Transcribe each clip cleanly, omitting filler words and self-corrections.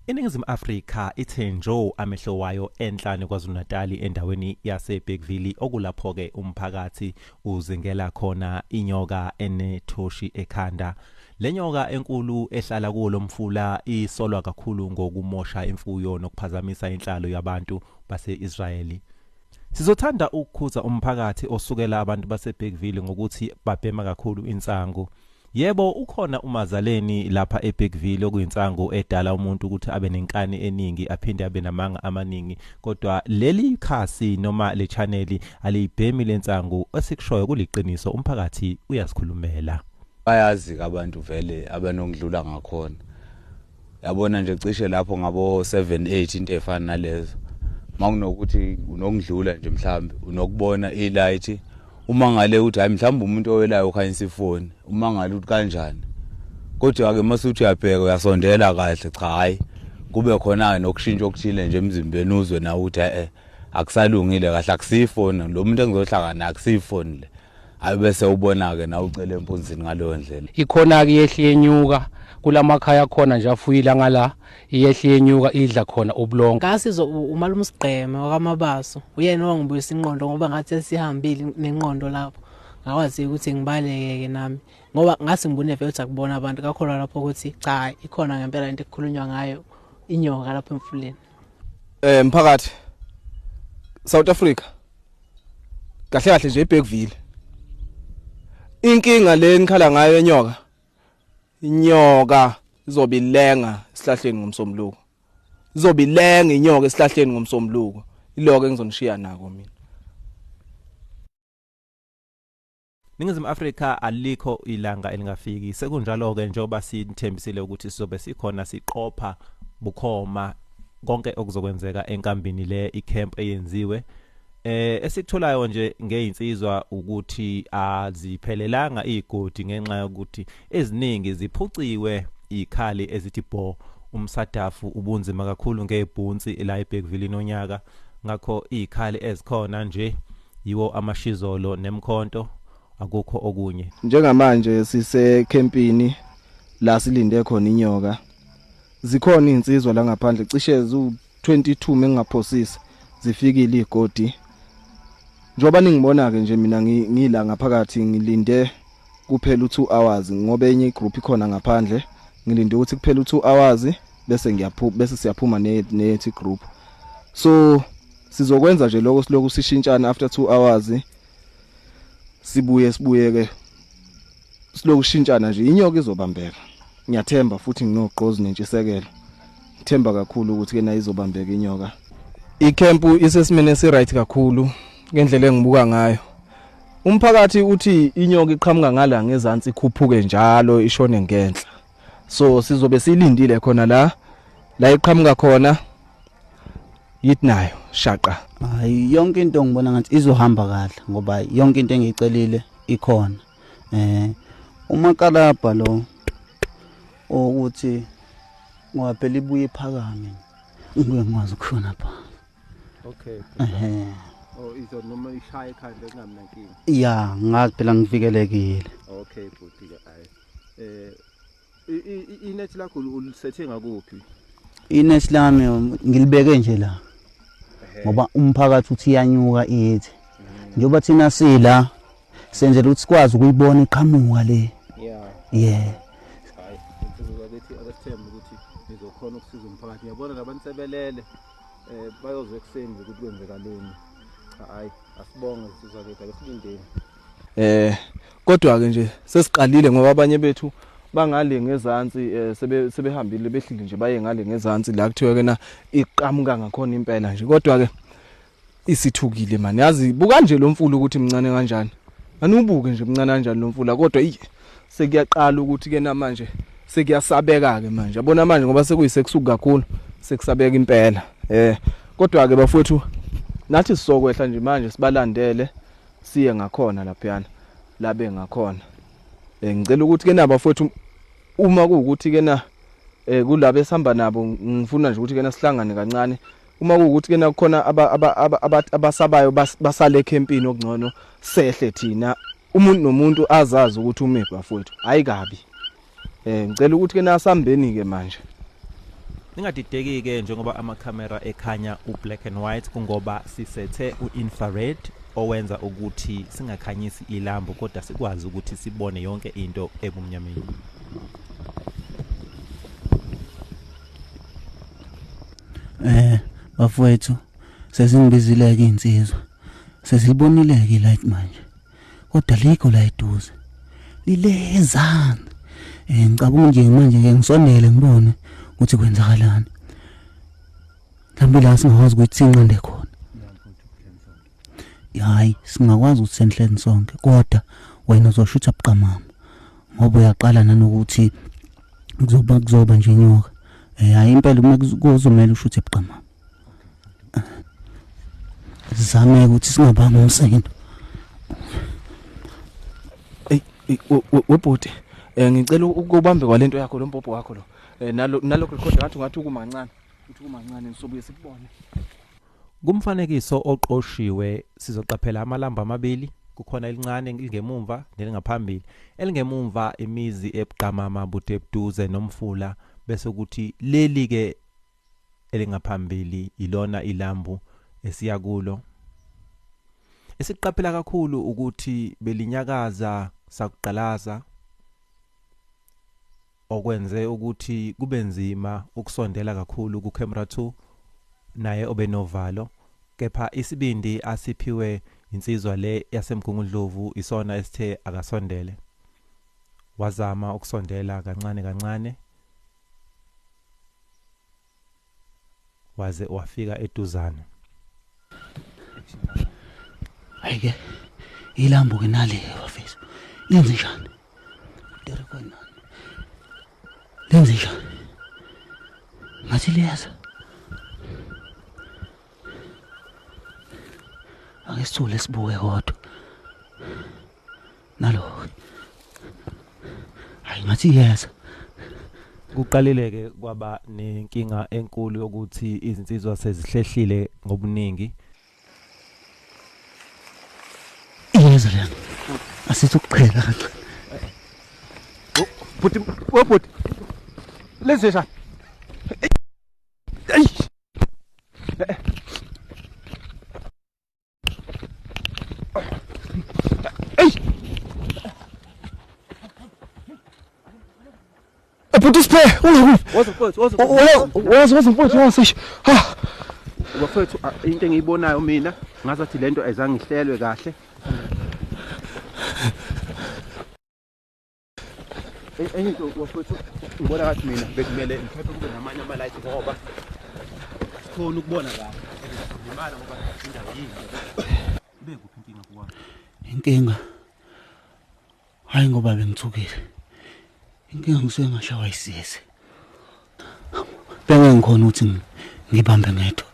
INingizimu Afrika ithe njo amehlo wayo enhlane KwaZulu-Natali endaweni yaseBergville okulapho-ke umphakathi uzingela khona inyoka enethoshi ekhanda. Le nyoka enkulu ehlala kuwo lo mfula isolwa kakhulu ngokumosha imfuyo nokuphazamisa inhlalo yabantu base-Israyeli. Sizothanda ukukhuza umphakathi osukela abantu baseBergville ngokuthi babhema kakhulu insangu. Yebo, ukhona umazaleni lapha eBergville okuyinsangu edala umuntu ukuthi abe nenkani eningi aphinde abe namanga amaningi, kodwa leli khasi noma le channel aliyibhemi lensangu. Esikushoyo kuliqiniso, umphakathi uyazikhulumela. Bayazi-ke abantu vele abanokudlula ngakhona. Yabona nje cishe lapho ngabo 7 8 into efana nalezo. Makunokuthi unokudlula nje mhlambe unokubona ilight uma ngale uthi hayi mhlawumbe umuntu owelayo ukhanyisa ifoni uma ngale uthi kanjani. Kodwa ke masuthi uyabheka uyasondela kahle cha hayi kube khona ke nokushintsha okuthile nje emzimbeni uzwe nawe ukuthi eh akusalungile kahle akusiyifoni lo muntu engizohlangana akusiyifoni le. Hayi bese ubona ke nawe ucela empunzini ngaleyo ndlela. Ikhona ke yehli yenyuka kulamakhaya khona nje afuyile ngala iyehli yenyuka idla khona ubulongo. Ngasizwa umalume uSigqeme wakwaMabaso uyena owangibuyisa inqondo ngoba ngathi sesihambile nenqondo lapho ngakwazi ukuthi ngibaleke ke nami ngoba ngase ngibone vele ukuthi akubona abantu kakholwa lapho ukuthi cha ikhona ngempela into ekukhulunywa ngayo inyoka lapho emfuleni. Mphakathi South Africa kahle kahle nje eBergville inkinga le nikhala ngayo enyoka inyoka izobe ilenga esihlahleni ngomsombuluko izobe ilenga inyoka esihlahleni ngomsombuluko iloko engizonishiya nako mina. Ningizimu Afrika alikho ilanga elingafiki. Sekunjalo-ke njengoba sithembisile ukuthi sizobe sikhona siqopha bukhoma konke okuzokwenzeka enkambini le icamp eyenziwe. Esikutholayo nje ngezinsizwa ukuthi aziphelelanga izigodi ngenxa yokuthi eziningi ziphuciwe ikhali ezithi bo umsadafu ubunzima kakhulu ngebhunsi la eBergville nonyaka, ngakho izikhali ezikhona nje yiwo amashizolo nemkhonto, akukho okunye. Njengamanje sisekhempini la silinde khona inyoka. Zikhona izinsizwa la ngaphandle cishe zu 22 mengingaphosisi zifikile igodi. Njengoba ningibona ke nje mina ngila ngaphakathi ngilinde kuphela u2 hours ngoba enye igroup ikhona ngaphandle ngilinde ukuthi kuphela u2 hours bese ngiyaphuma bese siyaphuma neyethi group. So sizokwenza nje lokho siloku sishintshana after 2 hours sibuye sibuye ke siloku shintshana nje inyoka izobambeka. Ngiyathemba futhi nginogqozi nentshisekelo. Ngithemba kakhulu ukuthi ke nayo izobambeka inyoka. Icamp isesimene esi right kakhulu ngendlela engibuka ngayo. Umphakathi uthi inyoka iqhamuka ngala ngezansi ikhuphuke njalo ishone ngenhla. So sizobe silindile khona la la iqhamuka khona yithi nayo shaqa. Hayi yonke into ngibona ngathi izohamba kahle ngoba yonke into engiyicelile ikhona. Umakalabha lo ukuthi ngoba phela ibuye iphakame ngibuye ngikwazi ukushona phansi. Okay. Oh izo noma ishaya ekhanda kungamnankinga. Ya ngazi phela ngivikelekile. Okay bhuti ke ayi. Inet lakho ulisethe ngakuphi? Inet lami ngilibeke nje la. Ngoba umphakathi uthi iyanyuka ithi. Njengoba thina sila senzela ukuthi sikwazi ukuyibona iqhamuka le. Yeah. Yeah. Hayi, insizwa bethi akasithembe ukuthi nizokhona ukusiza umphakathi. Ngiyabona labantu sebelele bayozwa ekuseni ukuthi kwenzekaleni. Hayi, asibonge insizwa bethu akesilindeni. Kodwa ke nje sesiqalile ngoba abanye bethu bangale ngezansi sebehambile behlile nje baye ngale ngezansi la kuthiwe ke na iqhamuka ngakhona impela nje kodwa ke isithukile man. Yazi buka nje lo mfula ukuthi mncane kanjani. Anubuke nje mncane kanjani lo mfula kodwa sekuyaqala ukuthi ke namanje sekuyasabeka ke manje. Yabona manje ngoba sekuyisekusuku kakhulu sekusabeka impela. Kodwa ke bafowethu nathi sizokwehla nje manje sibalandele siye ngakhona laphiyana labe ngakhona. Ngicela ukuthi ke nabafowethu uma kuwukuthi ke na kulabo esihamba nabo ngifuna nje ukuthi ke na sihlangane kancane. Uma kuwukuthi ke na kukhona abasabayo basale ekhempini okungcono sehle thina umuntu nomuntu azazi ukuthi umephi bafowethu. Hayi kabi. Ngicela ukuthi ke nasambeni ke manje. Ningadideki-ke njengoba amakhamera ekhanya u-black and white, kungoba sisethe u-infrared owenza ukuthi singakhanyisi ilambu kodwa sikwazi ukuthi sibone yonke into ebumnyameni. Bafowethu, sesingibizile-ke iy'nsizwa, sesilibonile-ke ilight manje, kodwa likho la eduze, lilezana. Ngicabanga nje manje-ke ngisondele ngibone ukuthi kwenzakalani. Mhlawumbe la singakwazi ukuthi sinqande khona. Hayi, singakwazi ukuthi senhleni sonke, kodwa wena uzoshutha buqamama ngoba uyaqala nanokuthi kuzoba nje inyoka. Hayi impela uma kuzomela ushuthe buqamama. Sizame ukuthi singabanga umsindo. Ey, webhuti, ngicela ukubambe kwalento yakho, lo mbhobho wakho lo. Nalo record ngathi ukumancane. Uthi kumancane nisobuye sikubone. Kumfanekiso oqoshiwe sizoqaphela amalambu amabili, kukhona elincane elingemumva nelingaphambili. Elingemumva imizi ebuqamama bude buduze nomfula, bese kuthi leli ke elingaphambili ilona ilambu esiya kulo. Esiqaphela kakhulu ukuthi belinyakaza sakuqalaza, okwenze ukuthi kube nzima ukusondela kakhulu ku camera 2 naye obenovalo, kepha isibindi asiphiwe insizwa le yaseMgungundlovu isona esithe akasondele. Wazama ukusondela kancane kancane waze wafika eduzane. Hayi-ke ilambu ke nale bafethu, lenze njani? Lenze njani? Ngathi liyeza. Ake sithule sibuke kodwa. Nalo. Hayi ngathi iyeza. Kuqalile ke kwaba nenkinga enkulu yokuthi izinsizwa sezihlehlile ngobuningi. Iyeza lena. Asithi ukuqhela kancane. Bhuti, webhuti. Lenze njani? Ey. Ey. Bhuti Siphe, ungakuphi? Woza mfowethu, woza. Woza, woza mfowethu, woza. Ha. Bafowethu, into engiyibonayo mina ngazathi lento ayizange ihlelwe kahle. Enye into bafowethu, ngibona ngathi mina bekumele mhlawumbe kube namanye ama-light ngoba sikhona ukubona kahle. Limala ngoba indawo yini. Ibe kuphi inkinga kuwami? Inkinga hayi ngoba bengithukile. Inkinga ngisuke ngashawa isisi. Bengengikhona ukuthi ngibambe ngedwa.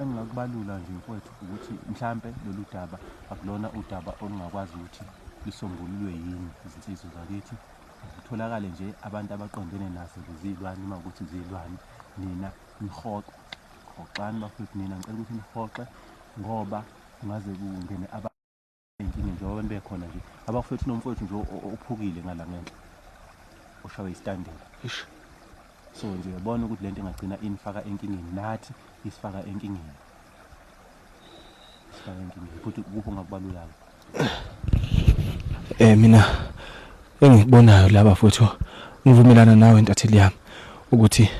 Engingakubalula nje mfowethu ukuthi mhlambe lolu daba akulona udaba olungakwazi ukuthi lisombululwe yini izinsizwa zakithi. Kutholakale nje abantu abaqondene nazo lezilwane, uma ukuthi zilwane nina nihoxe. Hoxani bafowethu, nina ngicela ukuthi nihoxe ngoba kungaze kungene inkinga njengoba bekhona nje abafowethu nomfowethu nje ophukile ngala ngenhla oshawe isitandela. So nje uyabona ukuthi lento ingagcina inifaka enkingeni, nathi isifaka enkingeni. Isifaka enkingeni futhi kuphi ongakubalulayo? Mina engikubonayo la bafowethu, ngivumelana nawe ntatheli yami ukuthi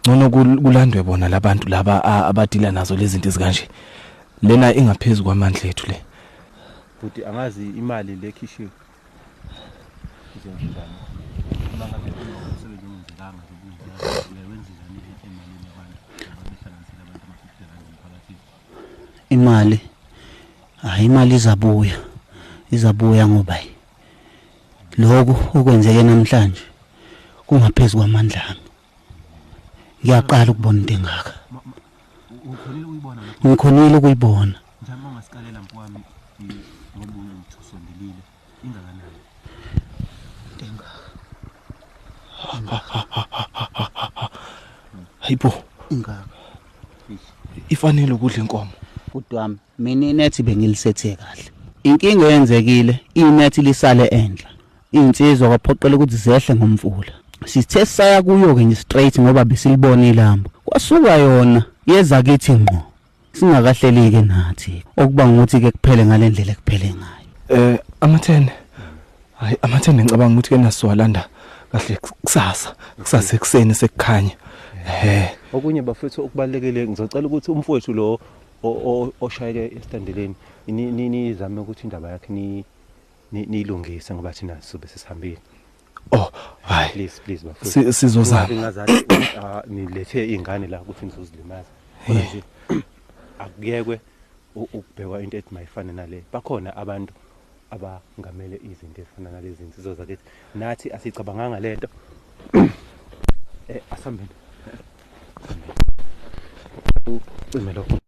ngcono kulandwe bona labantu laba abadila nazo lezi zinto ezikanje. Lena ingaphezulu kwamandla ethu le. Futhi angazi imali le khishiwe izenza njani. Uma ngabe umsebenzi ongenzekanga nje ubungenzeka, uyawenza njani emalini yabantu ababehlanganisela abantu ama-50 rand emphakathini? Imali, hayi imali izabuya. Izabuya ngoba lokhu okwenzeke namhlanje kungaphezulu kwamandla ami. Ngiyaqala ukubona into engaka. Ukhonile ukuyibona? Ngikhonile ukuyibona. Mhlawumbe ungasikalela mfowami ngoba uthi usondelile ingakanani? Into engaka. Hayibo. Ingaka. Ifanele ukudla inkomo. Bhuti wami, mina inethi bengilisethe kahle. Inkinga eyenzekile, inethi lisale enhla. Insizwa kwaphoqela ukuthi zehle ngomfula. Sithe saya kuyo ke nje straight ngoba besilibona ilambu. Kwasuka yona yeza kithi ngqo. Singakahlelike nathi. Okuba ngukuthi ke kuphele ngalendlela ekuphele ngayo. Amathende. Hayi amathende ngicabanga ukuthi ke nasizowalanda kahle kusasa. Kusasa ekseni sekukhanya. Okunye bafethu okubalekile ngizocela ukuthi umfowethu lo oshayeke esitandeleni nizame ukuthi indaba yakhe niyilungise ngoba thina sizobe sesihambile. Oh, hayi. Please bafethu. Sizozama. Ngazathi nilethe izingane la ukuthi nizozilimaza. Kodwa nje akuyekwe ukubhekwa into ethi mayifane nale. Bakhona abantu abangamele izinto ezifana nalezi zinsizwa zakithi. Nathi asicabanganga lento. Asambeni. Ucime lokho.